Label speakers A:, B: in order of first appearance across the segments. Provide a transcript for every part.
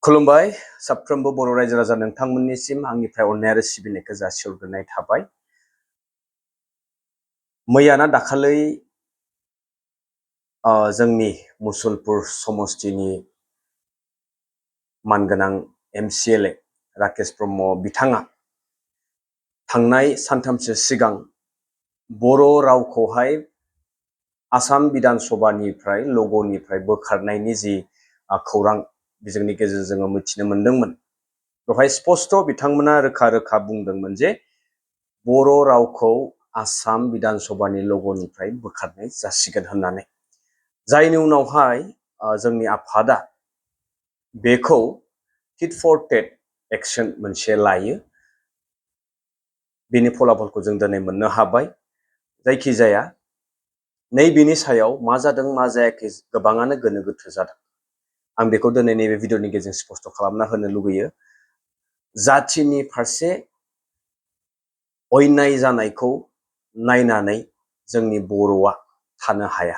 A: खुलुमबाय साफ्रोमबो बर' रायजो राजा नोंथांमोननिसिम आंनिफ्राय अननाय आरो सिबिनायखौ जासिहरग्रोनाय थाबाय। मैयाना दाखालै जोंनि मुसलपुर समस्तिनि मानगोनां MCLA राकेश ब्रह्म बिथाङा थांनाय सानथामसो सिगां बर' रावखौहाय आसाम बिधान सभानिफ्राय लग'निफ्राय बोखारनायनि जि खौरां बिजोंनि गेजेरजों जोङो मिथिनो मोनदोंमोन। बेवहाय स्पष्ट बिथांमोना रोखा रोखा बुंदोंमोन जे बर' रावखौ आसाम बिधान सभानि लग'निफ्राय बोखारनाय जासिगोन होननानै। जायनि उनावहाय जोंनि आफादा बेखौ टिट फर टेट एक्शन मोनसे लायो। बेनि फलाफलखौ जों दिनै मोननो हाबाय। जायखिजाया नैबेनि सायाव मा जादों मा जायाखै गोबाङानो गोनो गोथो जादों। आं बेखौ दिनै नैबे भिडिअनि गेजेरजों स्पष्ट खालामना होनो लुगैयो। जाथिनि फारसे अयनाय जानायखौ नायनानै जोंनि बर'आ थानो हाया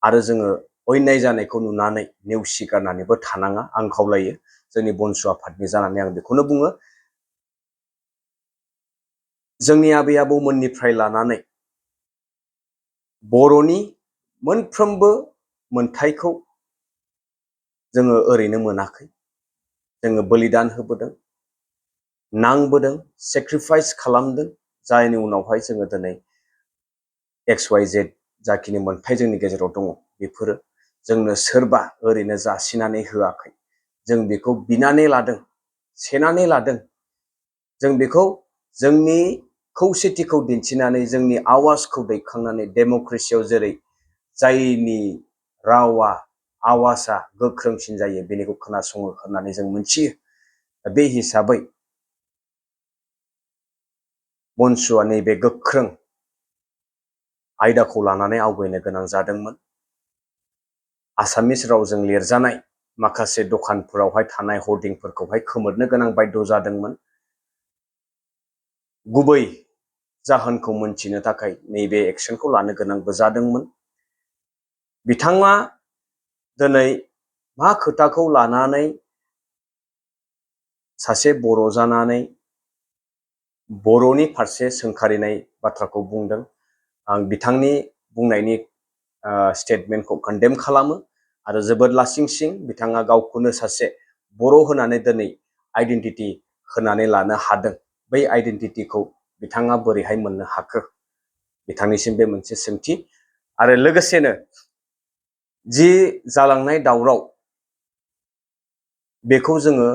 A: आरो जोङो अयनाय जानायखौ नुनानै नेवसिगारनानैबो थानाङा आं खावलायो। जोंनि बनसु आफादनि जानानै आं बेखौनो बुङो, जोंनि आबै आबौमोननिफ्राय लानानै बर'नि मोनफ्रोमबो मोनथायखौ जोङो ओरैनो मोनाखै। जोङो बलिदान होबोदों, नांबोदों, सेक्रिफाइस खालामदों। जायनि उनावहाय जोङो दिनै XYZ जाखिनि मोनथाय जोंनि गेजेराव दङ, बेफोरो जोंनो सोरबा ओरैनो जासिनानै होआखै। जों बेखौ बिनानै लादों, सेनानै लादों। जों बेखौ जोंनि खौसेथिखौ दिन्थिनानै, जोंनि आवाजखौ दैखांनानै, डेम'क्रेसियाव जेरै जायनि रावा आवाजआ गोख्रोंसिन जायो बेनिखौ खोनासङो होननानै जों मोनथियो। बे हिसाबै बनसुआ नैबे गोख्रों आयदाखौ लानानै आवगायनो गोनां जादोंमोन। आसामिस रावजों लिरजानाय माखासे दखानफोरावहाय थानाय हर्डिंफोरखौहाय खोमोरनो गोनां बायद' जादोंमोन। गुबै जाहोनखौ मोनथिनो थाखाय नैबे एक्सनखौ लानो गोनांबो जादोंमोन। बिथाङा दिनै मा खोथाखौ लानानै सासे बर' जानानै बर'नि फारसे सोंखारिनाय बाथ्राखौ बुंदों। आं बिथांनि बुंनायनि स्टेटमेन्टखौ कन्डेम खालामो आरो जोबोद लासिंसिं बिथाङा गावखौनो सासे बर' होनानै दिनै आइडेन्टिटि होनानै लानो हादों। बै आइडेन्टिटिखौ बिथाङा बोरैहाय मोननो हाखो? बिथांनिसिम बे मोनसे सोंथि। आरो लोगोसेनो जि जालांनाय दावराव, बेखौ जोङो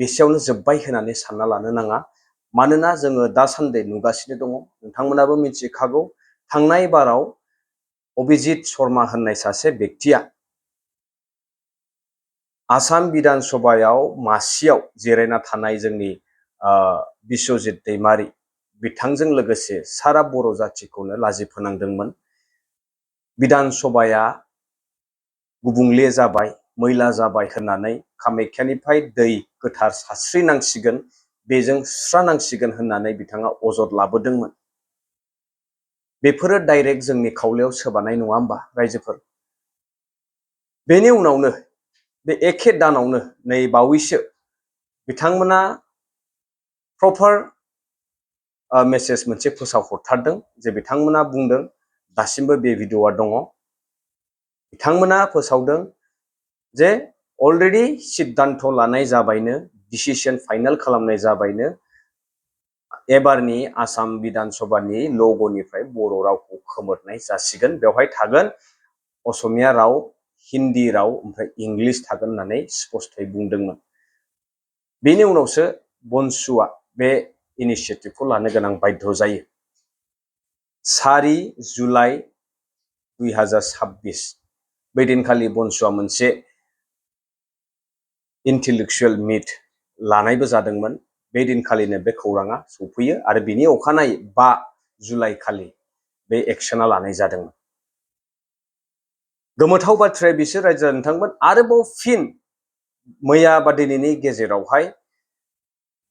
A: बेसेयावनो जोब्बाय होननानै सानना लानो नाङा। मानोना जोङो दासान्दि नुगासिनो दङ, नोंथांमोनाबो मिथिखागौ, थांनाय बाराव अभिजित शर्मा होननाय सासे बेक्तिया आसाम बिधान सभायाव मासियाव जिरायना थानाय जोंनि बिस्वजित दैमारि बिथांजों लोगोसे सारा बर' जाथिखौनो लाजि फोनांदोंमोन। बिधान सभाया गुबुंले जाबाय, मैला जाबाय होननानै कामाख्यानिफ्राय दै गोथार सारस्रिनांसिगोन, बेजों सुस्रानांसिगोन होननानै बिथाङा अजद लाबोदोंमोन। बेफोरो डाइरेक्ट जोंनि खावलायाव सोबानाय नङा होमबा रायजोफोर? बेनि उनावनो बे एखे दानावनो नै बावैसो बिथांमोना प्रपार मेसेज मोनसे फोसावहरथारदों जे बिथांमोना बुंदों, दासिमबो बे भिडिअआ दङ, बिथांमोना फोसावदों जे अलरेडि सिद्धान्त लानाय जाबायनो, डिसिसन फाइनाल खालामनाय जाबायनो, एबारनि आसाम बिधान सभानि लग'निफ्राय बर' रावखौ खोमोरनाय जासिगोन। बेवहाय थागोन असमिया राव, हिन्दी राव, ओमफ्राय इंलिस थागोन होननानै स्पष्टयै बुंदोंमोन। बेनि उनावसो बनसुआ बे इनिसियेटिभखौ लानो गोनां बायध' जायो। 4 जुलाइ 2026 बै दिनखालि बनसुआ मोनसे इन्टेलेक्चुयेल मिट लानायबो जादोंमोन। बे दिनखालिनो बे खौराङा सफैयो आरो बिनि अखानायै 5 जुलाइ खालि बे एक्सना लानाय जादोंमोन। गोमोथाव बाथ्राया बिसोर रायजो नोंथांमोन, आरोबाव फिन मैया बा दिनैनि गेजेरावहाय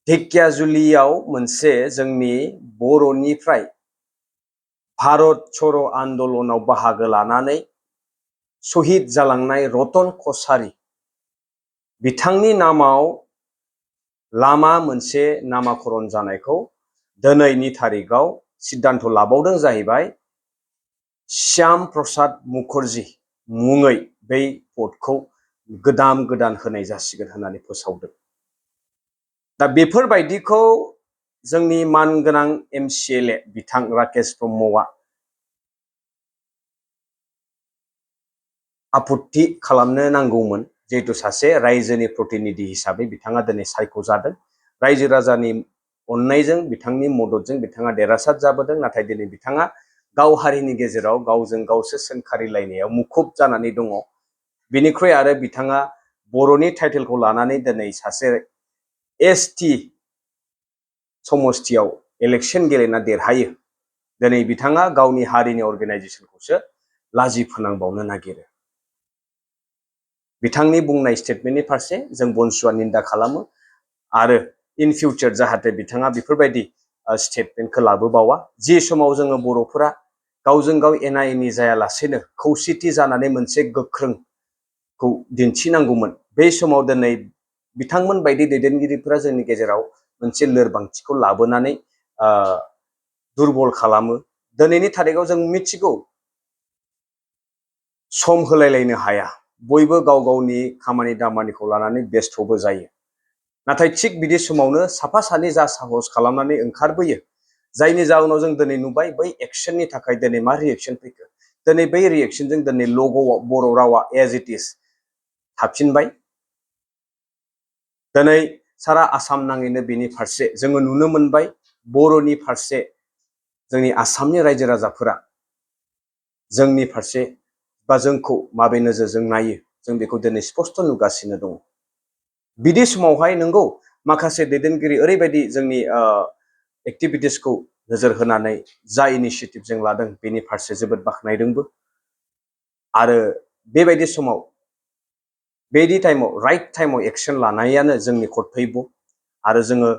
A: ढेकियाजुलियाव मोनसे जोंनि बर'निफ्राय भारत छोड़ो आन्दलनाव बाहागो लानानै शहीद जालांनाय रतन कछारी बिथांनि नामाव लामा मोनसे नामाकरन जानायखौ दिनैनि थारिखआव सिद्धान्त लाबावदों जाहैबाय श्याम प्रसाद मुखर्जी मुङै बै पदखौ गोदान होनाय जासिगोन होननानै फोसावदों। दा बेफोरबायदिखौ जोंनि मानगोनां MCLA बिथां राकेश ब्रह्मआ आपत्ति खालामनो नांगौमोन, जिहेतु सासे रायजोनि प्रतिनिधि हिसाबै बिथाङा दिनै सायख'जादों। रायजो राजानि अननायजों बिथांनि मददजों बिथाङा देरहासार जाबोदों, नाथाय दिनै बिथाङा गाव हारिनि गेजेराव गावजों गावसो सोंखारिलायनायाव मुखुब जानानै दङ। बिनिख्रुइ आरो बिथाङा बर'नि टाइटेलखौ लानानै दिनै सासे ST समस्तियाव इलेक्सन गेलेना देरहायो। दिनै बिथाङा गावनि हारिनि अर्गेनाइजेसनखौसो लाजि फोनांबावनो नागिरो। बिथांनि बुंनाय स्टेटमेन्टनि फारसे जों बनसुआ निन्दा खालामो आरो इन फिउचार जाहाथे बिथाङा बेफोरबायदि स्टेटमेन्टखौ लाबोबावा। जि समाव जोङो बर'फोरा गावजों गाव एना एनि जायालासेनो खौसेथि जानानै मोनसे गोख्रोंखौ दिन्थिनांगौमोन, बे समाव दिनै बिथांमोन बायदि दैदेनगिरिफोरा जोंनि गेजेराव मोनसे लोरबांथिखौ लाबोनानै दुरबल खालामो। दिनैनि थारिखआव जों मिथिगौ सम होलायलायनो हाया, बयबो गाव गावनि खामानि दामानिखौ लानानै बेस्थ'बो जायो। नाथाय थिग बिदि समावनो साफा सानै जा साहस खालामनानै ओंखारबोयो, जायनि जाउनाव जों दिनै नुबाय बै एक्सननि थाखाय दिनै मा रिएक्सन फैखो। दिनै बै रिएक्सनजों दिनै लग'आव बर' रावा एज इट इज थाफिनबाय। दिनै सारा आसाम नाङैनो बेनि फारसे जोङो नुनो मोनबाय, बर'नि फारसे जोंनि आसामनि रायजो राजाफोरा जोंनि फारसे बा जोंखौ माबे नोजोरजों नायो जों बेखौ दिनै स्पष्ट नुगासिनो दङ। बिदि समावहाय नंगौ माखासे दैदेनगिरि ओरैबायदि जोंनि एक्टिभिटिसखौ नोजोर होनानै जा इनिशिएटिभ जों लादों बेनि फारसे जोबोद बाख्नायदोंबो। आरो बेबायदि समाव बेदि टाइमाव राइट टाइमाव एक्सन लानायानो जोंनि कर्तब्य। आरो जोङो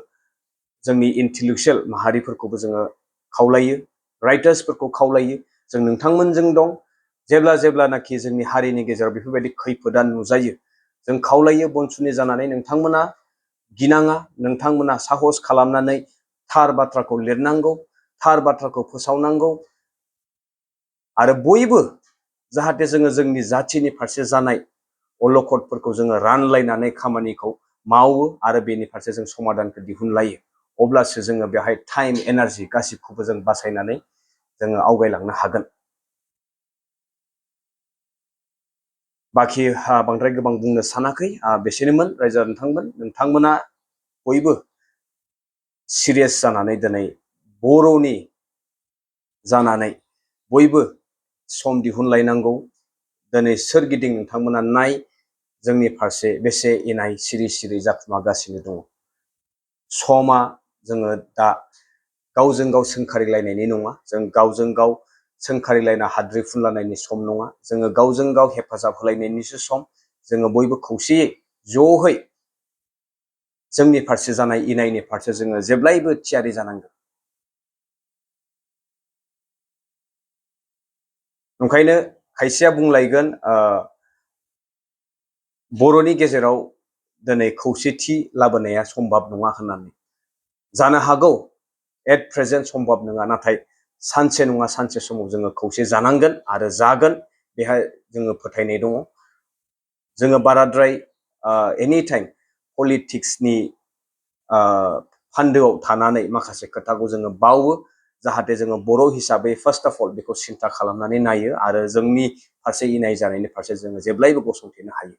A: जोंनि इन्टेलेक्चुयेल माहारिफोरखौबो जोङो खावलायो, राइटार्सफोरखौ खावलायो, जों नोंथांमोनजों दं। जेब्लानाखि जोंनि हारिनि गेजेराव बेफोरबायदि खैफोदा नुजायो, जों खावलायो बनसुनि जानानै नोंथांमोना गिनाङा, नोंथांमोना साहस खालामनानै थार बाथ्राखौ लिरनांगौ, थार बाथ्राखौ फोसावनांगौ। आरो बयबो जाहाथे जोङो जोंनि जाथिनि फारसे जानाय अलखदफोरखौ जोङो रानलायनानै खामानिखौ मावो आरो बेनि फारसे जों समाधानखौ दिहुनलायो। अब्लासो जोङो बेहाय टाइम एनार्जि गासिबखौबो जों बासायनानै जोङो आवगायलांनो हागोन। बाखि बांद्राय गोबां बुंनो सानाखै, बेसेनोमोन रायजो नोंथांमोना बयबो सिरियास जानानै दिनै बर'नि जानानै बयबो सम दिहुनलायनांगौ। दिनै सोरगिदिं नोंथांमोना नाय जोंनि फारसे बेसे इनाय सिरि सिरि जाखुमागासिनो दङ। समा जोङो दा गावजों गाव सोंखारिलायनायनि नङा, जों गावजों गाव सोंखारिलायना हाद्रि फुनलायनायनि सम नङा, जोङो गावजों गाव हेफाजाब होलायनायनिसो सम। जोङो बयबो खौसेयै ज'है जोंनि फारसे जानाय इनायनि फारसे जोङो जेब्लायबो थियारि जानांगोन। ओंखायनो खायसेया बुंलायगोन बर'नि गेजेराव दिनै खौसेथि लाबोनाया सम्भब नङा होननानै। जानो हागौ एट प्रेजेन्ट सम्भब नङा, नाथाय सानसे नङा सानसे समाव जोङो खौसे जानांगोन आरो जागोन, बेहाय जोङो फोथायनाय दङ। जोङो बाराद्राय एनि टाइम पलिटिक्सनि फान्दोआव थानानै माखासे खोथाखौ जोङो बावो, जाहाथे जोङो बर' हिसाबै फार्स्ट अफ अल बेखौ सिन्था खालामनानै नायो आरो जोंनि फारसे इनाय जानायनि फारसे जोङो जेब्लायबो गसंथेनो हायो।